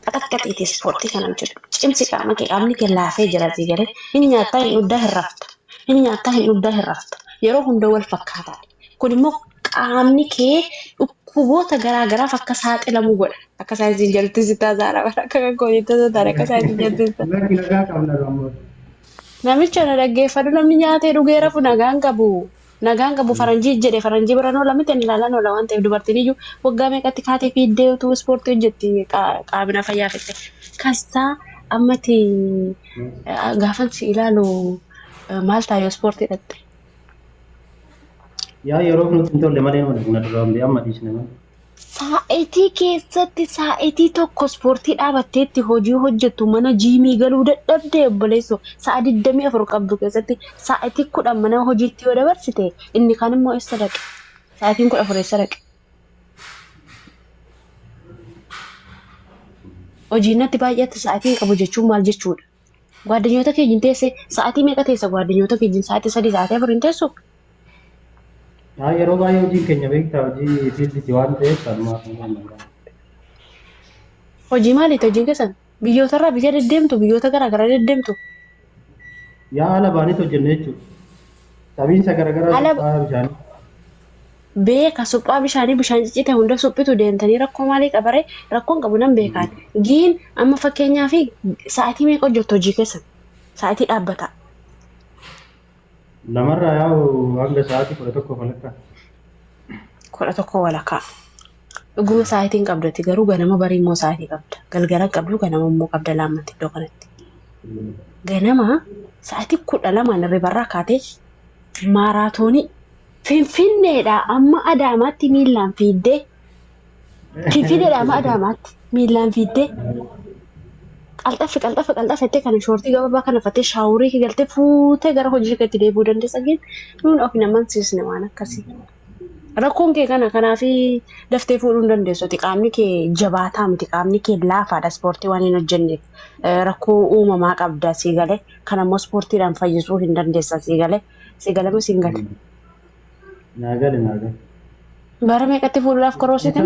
Qaxaqqaxiiti ispoortii kana hojjedhu. Cimsi qaama kee, qaamni kee laafee jira sii galee. Hin nyaattaa, hin dhugdaa, hin rafta. Hin nyaattaa, hin dhugdaa, hin rafta. Yeroo hunda wal fakkaataadha. Kun immoo qaamni kee dhukkuboota garaa garaaf akka saaxilamu godha. Akka saayinsiin jedhutti si taasaara bara akka kan kootii tasaara akka saayinsiin jedhutti si ta'a. Lakki, nagaa qabna ammoo. Namicha na dhaggeeffadhu, namni nyaatee dhugee rafu nagaan qabu. Nagaan qabu faranjii jedhe, faranjii bira oola miti, ani ilaalaan oola waan ta'eef, dubartiin iyyuu waggaa meeqatti kaatee fiiddee utuu ispoortii hojjetti qaamina fayyaa fette. Kastaa ammati gaafan si ilaalu maal ta'a yoo ispoortii dhatte? Yaa, yeroo nutti hin tolle malee nama dhaqna duraan bee amma dhiisne malee. Saa'itii keessatti saa'itii tokko ispoortii dhaabatteetti hojii hojjettu, mana jiimii galuu dadhabdee obboleessoo, sa'a 24 qabdu keessatti saa'itii 10 mana hojiitti yoo dabarsite, inni kaan immoo eessa dhaqe? Saa'itiin 14 eessa dhaqe? Hojiin natti baay'ate, sa'aatiin qabu jechuun maal jechuudha? Gwaaddanyoota keejin teessee sa'aatii meeqa teessa? Gwaaddanyoota keejin sa'aatii 3, sa'aatii 4 hin teessu? Yaa, yeroo baay'ee hojiin keenya beektaa hojii fiildiiti waan ta'eef kanumaaf hin qabna. Hojii maaliiti hojiin keessan? Biyyootarraa biyya deddeemtu, biyyoota garaa garaa deddeemtu. Yaa, haala baaniitu hojjenna jechuudha. Qabiinsa garaagaraa suphaa bishaanii. Beeka, suphaa bishaanii, bishaan ciccite hunda suphitu deemtanii, rakkoo maalii qabare? Rakkoon qabu nan beekaan. Giin amma fakkeenyaa fi sa'aatii meeqa hojjettu hojii keessan? Sa'aatii dhaabbataa. 2rraa yaa'u hanga sa'aatii 11 walakkaa. 11:15. Dhuguma sa'aatiin qabdati, garuu ganama barii immoo sa'aatii qabda. Galgala qabdu, ganama immoo qabda laammatti iddoo kanatti. Ganama sa'aatii 12n hirribarraa kaatee maaraatoonii Finfinneedhaa amma Adaamaatti miillaan fiiddee, Finfinneedhaa amma Adaamaatti miillaan fiiddee, qalxaffe qalxaffe qalxaffattee kana shoortii gabaabaa kana uffattee, shaaworii kee galtee fuutee gara hojii keetti deebi'uu dandeessa. Gin nuun of hin amansiisne waan akkasii. Rakkoon kee kana, kanaaf daftee fuudhuu hin dandeessu. Ati qaamni kee jabaataa miti, qaamni kee laafaadha, ispoortii waan hin hojjenneef. Rakkoo uumamaa qabda sii galee, kana immoo ispoortiidhaan fayyisuu hin dandeessa sii galee. Sii gale moo siin gale? Naa gale, naa gale. Bara meeqatti fuudhuudhaaf koroorsite?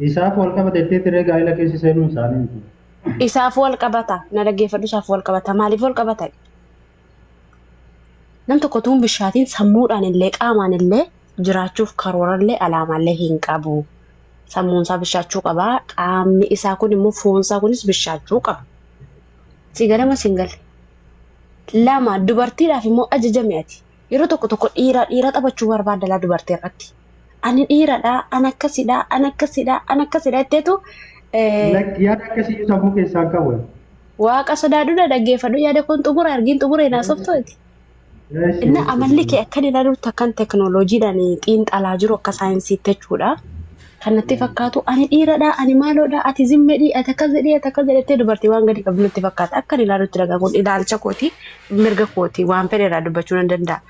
Isaaf wal qabate itti tiree gaa'ela keessa seenuun isaanii miti. Isaaf wal qabata. Na dhaggeeffadhu, isaaf wal qabata. Maaliif wal qabata? Nam tokko tuun bishaatiin sammuudhaan illee qaamaan illee jiraachuuf karoorallee alaamaallee hin qabu. Sammuun isaa bishaachuu qaba. Qaamni isaa kun immoo foon isaa kunis bishaachuu qaba. Si gale moo siin galle? Lama, dubartiidhaaf immoo ajajami ati. Yeroo tokko tokko dhiira dhiira taphachuu barbaadda laa dubartii irratti. Ani dhiiradha, an akkasidha, an akkasidha, an akkasidha jetteetu Lakki, yaada akkasii sammuu keessaa hin qabu. Waaqa sodaadhu, dhaggeeffadhu, yaada koon xumura argiin xumure naasoftu ati. Inna amalli kee akkan ilaalutti, akkan teknooloojiidhaan xiinxalaa jiru, akka saayinsiitti jechuudha. Kan natti fakkaatu ani dhiiradha, ani maaloodha, ati zimmedhi, ati akkas jedhii, ati akkas jedhettee dubartii waan gadi qabdu natti fakkaata. Akkan ilaalutti dhagaa kun ilaalcha kooti, mirga kooti, waan fedhe irraa dubbachuu nan danda'a.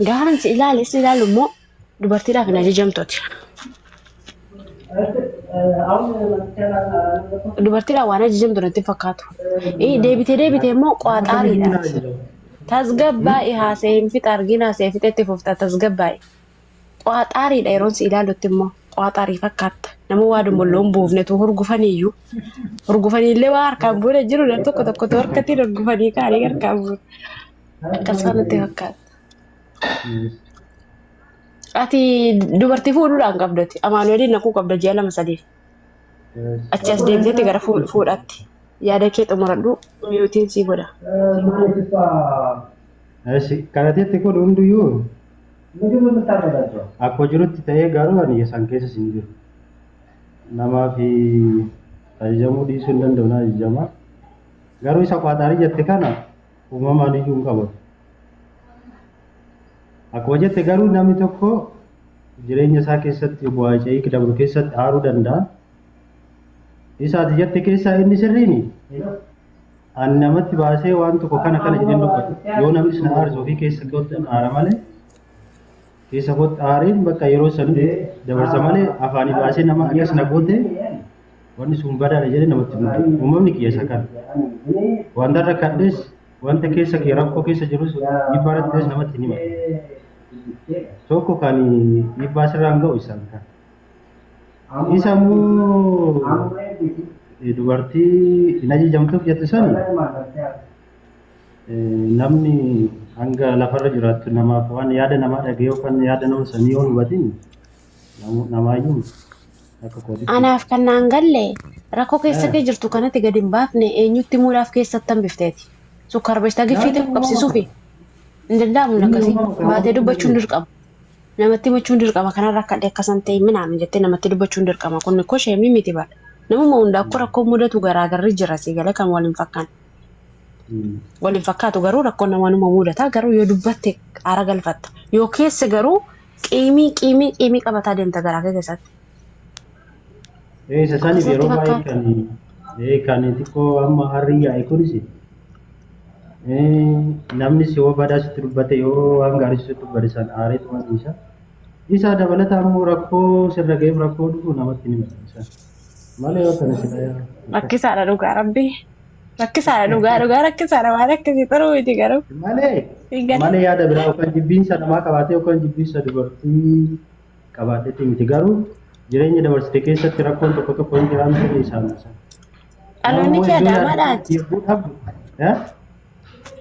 Gaafan si ilaale, si ilaalu immoo dubartiidhaaf hin ajajamtu ati. Dubartiidhaaf waan ajajamtu natti fakkaatu. Deebitee deebitee immoo qo'axaariidha ati. Tasgabbaa'i, haasa'ee hin fixa, argiin haasa'ee fixetti fufta, tasgabbaa'i. Qo'axaariidha, yeroon si ilaalutti immoo qo'axaarii fakkaatta. Nama waa dumbolloon buufnetu hurgufaniiyyuu. Hurgufaniillee waa harkaan buune jiru, nam tokko tokkotu harkatti hurgufanii kaanii harkaan buune. Akkasuma natti fakkaata. Ati dubartii fuudhuudhaan qabdati. Amaanu'eeliin naquu qabda ji'a 2 3f. Achi as deebiteetti gara fuudhaatti. Yaada kee xumuradhu, miyuutiin sii godha. Eshi, kanatetti kun hunduyyuu akkuma jirutti ta'ee, garuu ani san keessa hin jiru. Namaa fi ajajamuu dhiisuu hin danda'u, na ajajama. Garuu isa qaaxaarii jette kana uumamaan iyyuu hin qabatu. Akkuma jette garuu namni tokko jireenya isaa keessatti bu'aa ce'ii dabru keessatti aaruu danda'a. Isa ati jette keessaa inni sirriini ani namatti baasee waan tokko kana kana jedheen dubbatu. Yoo namni na aarsu ofii keessa kootti aara malee, keessa kootti aareen bakka yeroo sanitti dabarsa malee, afaanii baasee nama akkas na goote, wanni sun badaadha jedhee namatti dubbatu. Uumamni kiyya isa kana. Wanta irra kadhes, wanta keessa kee rakkoo keessa jirus, dhiibbaa irratti ta'es namatti hin himatu. Tokko kan dhiibbaa sirraan ga'u isaan kana. Isa immoo Dubartii hin ajajamtuuf jettu sani namni hanga lafarra jiraattu namaaf waan yaada namaa dhaga'ee yookaan yaada nama sanii yoo hin hubatin namaayyuu akka kootitti. Anaaf kan naan galle rakkoo keessa kee jirtu kanatti gadi hin baafne eenyutti himuudhaaf keessatti hambifteeti. Sukkaara bashtaa giffiitee Yaadni qabsiisuufi uumama hin danda'amu inni akkasii. uumama kan Baatee wanti dubbachuun dandeenye. dirqama. Namatti himachuun dirqama kanarra akka akkasan ta'e minaamin jettee namatti dubbachuun dirqama. Kun koo sheemii miti bara. Namuma hunda akka rakkoo mudatu garaagarri jira si galee kan waliin fakkaan. Waliin fakkaatu garuu rakkoon nama numa mudata garuu yoo dubbatte aara galfatta. Yoo keessa garuu qiimii qiimii qiimii qabataa deemta garaa kee keessatti. Isa saniif Akkasumatti yeroo baay'ee fakkaata. kan xiqqoo amma harri yaa'e kunis namnis yoo badaa sitti dubbate yoo waan gaarii sitti dubbate san aareetuma dhiisa. Isa dabalataan immoo rakkoo sirra ga'eef rakkoo dhufu namatti ni maxxansa. Malee yoo kana sila Rakkisaadha dhugaa rabbi. Rakkisaadha dhugaa dhugaa rakkisaadha waan akkasii xuruu miti garuu. malee Hin galee. malee yaada biraa yookaan jibbiinsa namaa qabaatee yookaan jibbiinsa dubartii qabaateetti miti garuu jireenya dabarsite keessatti rakkoon tokko tokko hin jiraanne ta'e isaan sana. Nama Dhaloonni immoo kee iddoo yaaddu Adaamaadhaati. deebi'uu dhabdu.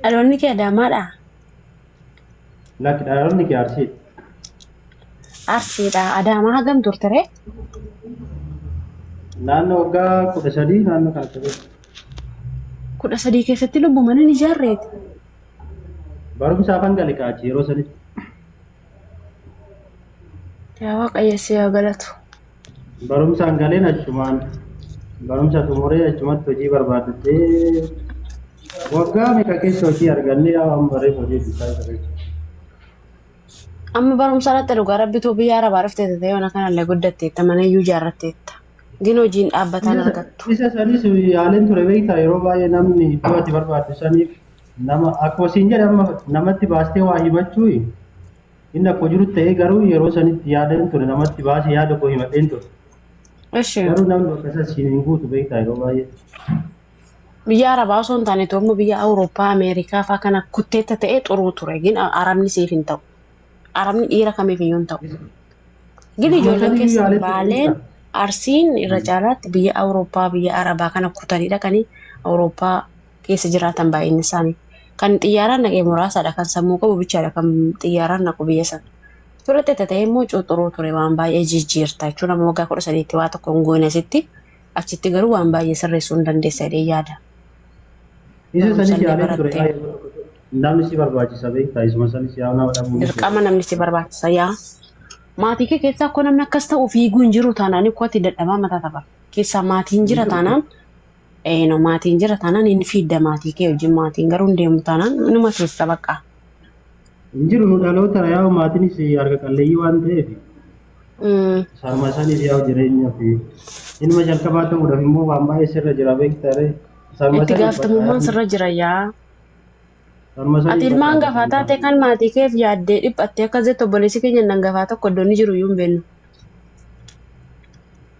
Dhaloonni kee Adaamaadha. Lakki dhaloonni kee Arsiidha. Arsiidha. Adaamaa hagam turte ree? Naannoo waggaa 13 naannoo kana ture. 13 keessatti lubbu mana hin ijaarreeti. Barumsa afaan gale kaachi yeroo sanitti. Yaa Waaqayyo si haa galatu. Barumsaan galeen achumaan barumsa xumuree achumatti hojii barbaaddatee waggaa meeqa keessa hojii argannee yaa waan bareef hojii hojjechaa jira jechuudha. Amma barumsa irratti dhugaa rabbituu biyya arabaa dhuftee ta'e waan kanallee guddatteetta mana iyyuu ijaarratteetta. Gin hojiin dhaabbataan argattu. Isa sanis yaaleen ture beektaa yeroo baay'ee namni iddoo ati barbaaddu saniif nama akkuma siin jedhe amma namatti baastee waa himachuu inni akkuma jiru ta'ee garuu yeroo sanitti yaadeen ture namatti baasee yaada koo himadheen ture. Ishi Garuu namni bakka isa siin hin guutu beektaa yeroo baay'ee. Biyya arabaa osoo hin taane toommoo biyya Awurooppaa, Ameerikaa fa'aa kana kutteetta ta'ee xuruu ture. Gin arabni siif hin ta'u. Arabni dhiira kamiif iyyuu hin ta'u. Gin Isuma ijoolleen saniyyuu keessan yaaleen ture Baaleen beektaa. Arsiin irra caalaatti biyya Awurooppaa, biyya Arabaa kana kutanii dhaqanii Awurooppaa keessa jiraatan baay'inni isaanii. Kan xiyyaaraan dhaqee muraasadha. Kan sammuu qabu bichaadha. Kan xiyyaaraan dhaqu biyya sana. Fudhatte ta'e immoo cuuxuruu ture waan baay'ee jijjiirta jechuun amma waggaa 13tti waa tokko hin goone asitti achitti garuu waan baay'ee sirreessuu hin dandeessa jedhee yaada. Isa sanis Barumsallee yaaleen ture barattee. yeroo tokko tokko namni si barbaachisa beektaa isuma sanis yaa nama dhabuun Dirqama namni si barbaachisa yaa. Maatii kee keessaa akkoo namni akkas ta'u fiiguu hin jiru taanaan akkoo ati dadhabaa mataa tapha. Keessaa maatiin hin jira jiru. taanaan no maatiin jira taanaan hin fiidda maatii kee wajjin maatiin garuu hin deemu taanaan numa keessa bakka. Hin jiru nu dhaloota yaa'u maatiinis harka qalleeyyii waan ta'eef isaanuma saniif yaa'u jireenyaa fi ilma jalqabaa ta'uudhaaf immoo waan baay'ee sirra jira beektaa ree. Isaanuma Itti saniif bakka gaafatamummaan yaadni sirra jira yaa. isaanuma Ati saniif ilma bakka hangafaa taate kan maatii keef yaaddee dhiphattee akkas jettu obboleessi keenya inni hangafaa tokko iddoo inni jiru iyyuu hin beeknu.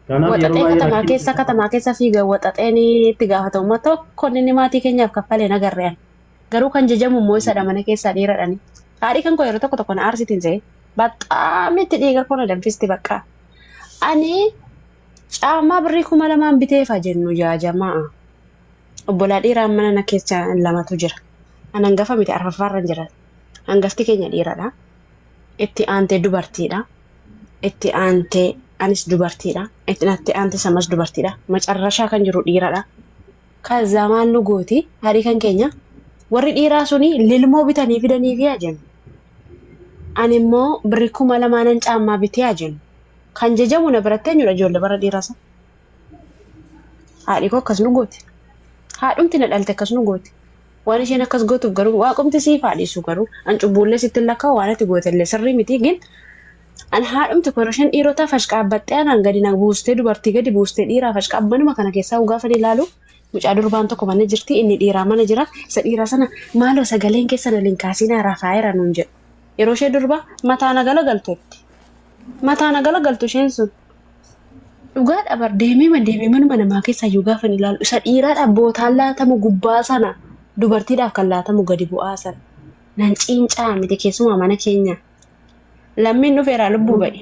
Kanaaf yeroo Waxaxee baay'ee katamaa rakkinni keessa katamaa keessa fiiga waxaxeen itti gaafatamummaa tokko inni maatii keenyaaf kaffalee hin agarre ani. Garuu kan jajamu immoo isadha mana keessaa dhiiradhani. Haadhi kan koo yeroo tokko tokko na aarsitiin se'e. Baxaam itti dhiiga koo na danfisti bakka. Ani caammaa birrii 2000 biteefa jennu yaa jamaa. Obbolaa dhiiraa mana na keessa lamatu jira. An hangafa miti arfaffaarra jira. Hangafti keenya dhiiradha. Itti aantee dubartiidha. Itti aantee anis dubartiidha. Itti natti aantee samas dubartiidha. Macarrashaa kan jiru dhiiradha. Kaza maal nu gooti haadhi kan keenya warri dhiiraa suni lilmoo bitanii fidanii fi jennu. Ani immoo birrii 2000n caammaa bitee haa jennu. Kan jajamu na biratti eenyudha ijoollee bara dhiiraa sana. Haadhi koo akkas nu gooti. Haadhumti na dhalte akkas nu gooti. Waan isheen akkas gootuuf garuu waaqumti siif haa dhiisu garuu an cubbuullee sitti hin lakkaa'u waan ati gootellee sirrii miti gin an haadhumti koo yeroo isheen dhiirotaa fashqaabbattee anaan gadi na buustee dubartii gadi buustee dhiiraa fashqaabbanuma kana keessaa gaafan ilaalu mucaa durbaan tokko mana jirti inni dhiiraa mana jira isa dhiiraa sana maaloo sagaleen keessan waliin kaasinaa rafaa'eera nuun jedhu. Yeroo ishee durba mataa na galagaltutti. Mataa na galagaltu isheen sun. Dhugaadha bar deemee deemee manuma namaa keessaa iyyuu gaafan ilaalu isa dhiiraadhaaf bootaan laatamu gubbaa sana dubartiidhaaf kan laatamu gadi bu'aa sana. Nan ciincaa miti keessumaa mana keenya. Lammiin dhufeera lubbuu ba'e.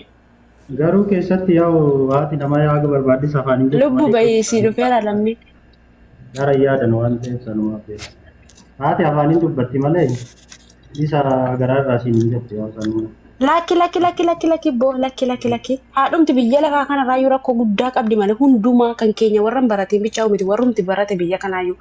Garuu keessatti yaa'u haati namaa yaa haga barbaaddis afaan hin jettu Lubbu malee bahii keessa sii dhufeera lammii. gara hin yaadan waan ta'eef sanumaaf beeku. Haati afaaniin dubbatti malee isa garaarraa siin hin jettu yaa sanuma. Lakki lakki lakki lakki lakki boo lakki lakki lakki haadhumti biyya lafaa kanarraayyuu rakkoo guddaa qabdi malee hundumaa kan keenya warra hin baratiin bichaa miti warrumti barate biyya kanaayyuu.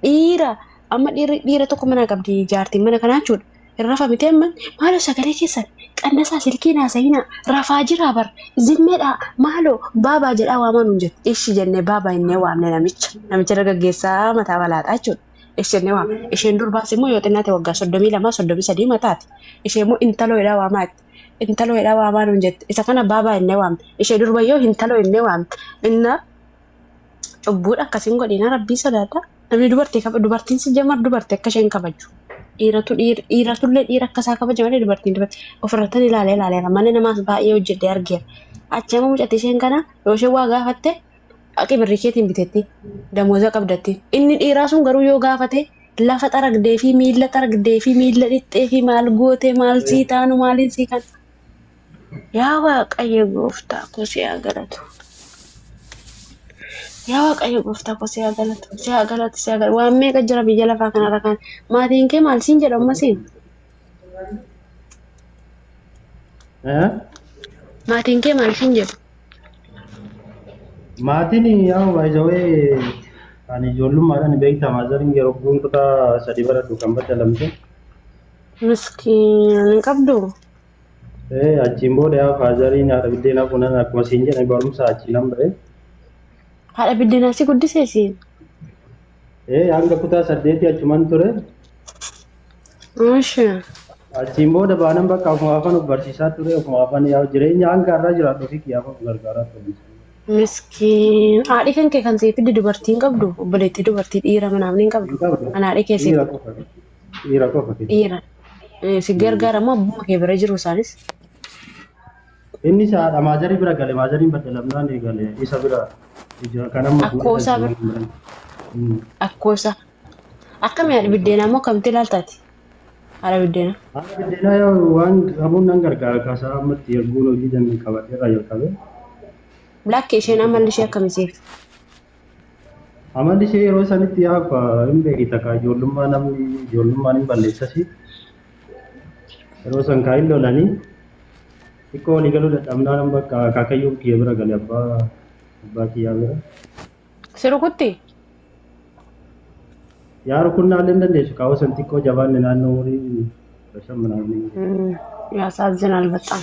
Dhiira amma dhiirri dhiira tokko mana qabdi jaartiin mana kanaa jechuudha. Hin rafa miti amma maaloo sagalee keessan qannasaa silkiin haasa'inaa rafaa jiraa bar zimmeedhaa maaloo baabaa jedhaa waamaa nuun jette. Ishi jennee baabaa innee waamne namicha namicha dargaggeessaa mataa balaaxaa jechuudha. Ishi jennee waamne. Isheen durbaas immoo yoo xinnaate waggaa 32 33 mataati. Ishee immoo intaloo jedhaa waamaa jette. Intaloo jedhaa waamaa nuun jette. Isa kana baabaa innee waamne. Ishee durbayyoo hintaloo innee waamne. Inna cubbuudha akkasiin godhina rabbii sodaadha. Namni dubartii kaba dubartiin si jamar dubartii akka isheen kabaju. Dhiiratu dhiiratullee dhiira akka isaa kabaja malee dubartiin dubartii ofirrattan ilaalee ilaaleera. Mana namaas baay'ee hojjedhee argeera. Achi amma mucattii isheen kana yoo isheen waa gaafatte haqi birrii keetiin bitetti damooza qabdatti. Inni dhiiraa sun garuu yoo gaafate lafa xaragdee fi miilla xaragdee fi miilla dhixxee fi maal gootee maal sii taanu maaliin sii kan. Yaa Waaqayyo gooftaa koo si haa galatu. Yaa Waaqayyo gooftaa koo si haa galatu. Si haa galatu si haa galatu. Waan meeqa jira biyya lafaa kanarra kan maatiin kee maal siin jedhu amma siin? Eh? Maatiin kee maal siin jedhu? Maatiin yaa'u baay'isawee kan ijoollummaadhaan beektaa maazariin yeroo kutaa 3 baradhu kan baddalamte. Miskiin hin qabdu. Achiin booda yaa faazariin haadha biddeenaa kunan akkuma siin jedhan barumsa achiin nan ba'e. Haadha biddeenaa si guddisee siin. Hanga kutaa 8 achuman ture. Ishi. Achiin booda baanan bakka ofuma afaan of barsiisaa ture ofuma afaan yaa jireenya hanga har'aa jiraadhu ofii kiyyaaf of gargaaraa ture. Miskiin. Haadhi kan kee kan siif fidde dubartii hin qabdu. Obboleettii dubartii dhiira manaaf hin qabdu. Hin qabdu. Kan haadhi kee siif Dhiira qofa. Dhiira qofa. Dhiira. Si gargaara moo abbuma kee bira jiru isaanis? Inni isa haadha maazarii bira gale maazariin baddalamnaan eegale isa bira ija kan amma Akkoo isaa bira. Akkoo isaa. Akkami haadha biddeenaa immoo akkamitti ilaaltaati? Haadha biddeenaa. Haadha biddeenaa yoo waan qabuun nan gargaara kaasaa ammatti erguun hojii danni qabadhe irraa jalqabe. Lakki isheen amalli ishee akkami siif? Amalli ishee yeroo sanitti yaa hin beekita kaa ijoollummaa namni ijoollummaan hin balleessasi. Yeroo san kaa hin lolanii xiqqoo walii galuu dadhabnaan bakka akaakayyuu kiyya bira gale abbaa abbaa kiyyaa bira. Si rukutti? Yaa rukunnaallee hin dandeessu kaawwa san xiqqoo jabaanne naannoo umurii 15 ምናምን. ያሳዝናል በጣም።